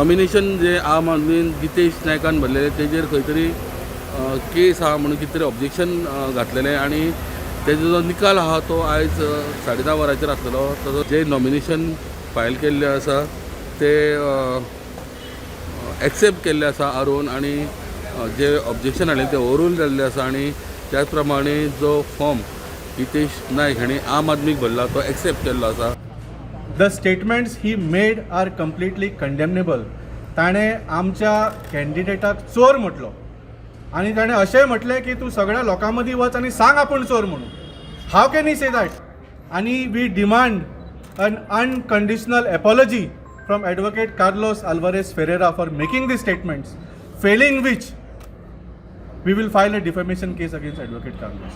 Nomination जे आम आदमीन गितेश नायकान भरलेलें तेजेर खंय तरी केस आहा म्हणून कितें तरी ऑब्जेक्शन घातलेलें आनी तेजो जो निकाल आहा तो आयज 10:30 वरांचेर आसलेलो. तसो जे नॉमिनेशन फायल केल्लें आसा ते एक्सेप्ट केल्ले आसा आरोवन आनी जे ऑब्जेक्शन हाडलें ते ओवररूल जाल्ले आसा आनी त्याच प्रमाणे जो फॉर्म हितेश नायक हांणी आम आदमीक भरला तो एक्सेप्ट केल्लो आसा. The statements he made are completely condemnable. ताणें आमच्या कॅन्डिडेटाक चोर म्हटलो आनी ताणें अशेंय म्हटलें की तूं सगळ्या लोकां मदीं वच आनी सांग आपूण चोर म्हणून. How can he say that? आनी we demand an unconditional apology from Advocate Carlos Alvares Ferreira for making the statements, failing which we will file a defamation case against Advocate Carlos.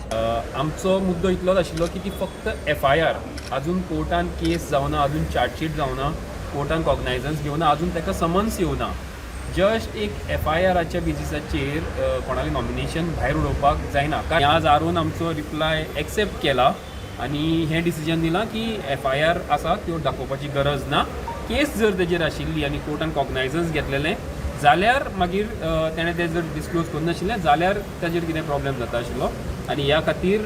आमचो मुद्दो इतलोच आशिल्लो की ती फक्त एफआयआर, अजून कोर्टान केस जावना, अजून चार्जशीट जावना, कोर्टान कॉग्नायझन्स घेवना, अजून ताका समन्स येवना. जस्ट एक एफआयआराच्या बेजिसाचेर कोणालें नॉमिनेशन भायर उडोवपाक जायना. कारण आज आरोन आमचो रिप्लाय एक्सेप्ट केला आनी हें डिसिजन दिलां की एफआयआर आसा त्यो दाखोवपाची गरज ना. केस जर तेजेर आशिल्ली आनी कोर्टान कॉग्नायझन्स घेतलेलें जाल्यार मागीर तेणें तें जर डिस्क्लोज करूं नाशिल्लें जाल्यार ताजेर कितें प्रॉब्लेम जाता आशिल्लो आनी ह्या खातीर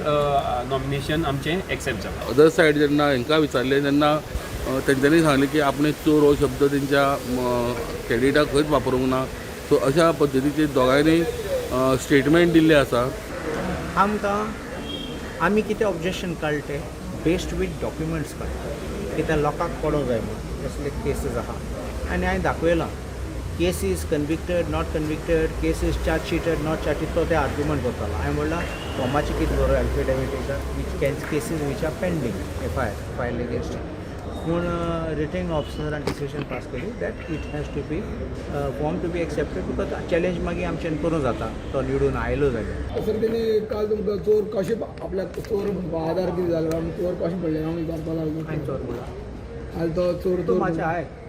नॉमिनेशन आमचें एक्सेप्ट जालां. अदर सायड जेन्ना हांकां विचारलें तेन्ना तेंच्यांनी सांगलें की आपणें चोर हो शब्द तेंच्या कॅन्डिडेटाक खंयच वापरूंक ना. सो अशा पद्दतीचे दोगांयनी स्टेटमेंट दिल्लें आसा. आमकां आमी कितें ऑब्जेक्शन काडले ते बेस्ड वीथ डॉक्युमेंट्स काडटा, कित्याक लोकांक पडोंक जाय म्हूण असले केसीस आहा. आनी हांवें दाखयलां, case is convicted, not convicted, case is charge sheeted, not charge, तो ते आर्ग्युमेंट करतालो. हांवें म्हणलां, फॉर्माचें कितें बरोवप, affidavit which can cases which are pending, FIR file against. पूण रिटर्निंग ऑफिसरान डिसिजन पास केली that it has to be form to be accepted, because challenge मागीर आमच्यान करूं जाता तो निवडून आयलो जाल्यार. सर, तेणी काल तुमकां चोर कशें, आपल्याक चोर म्हणपा आदार कितें जालो, आमी चोर कशें पडले आमी विचारपा लागलो. हांवें चोर म्हणला? आनी तो चोर तूं चोर मातशें आयक.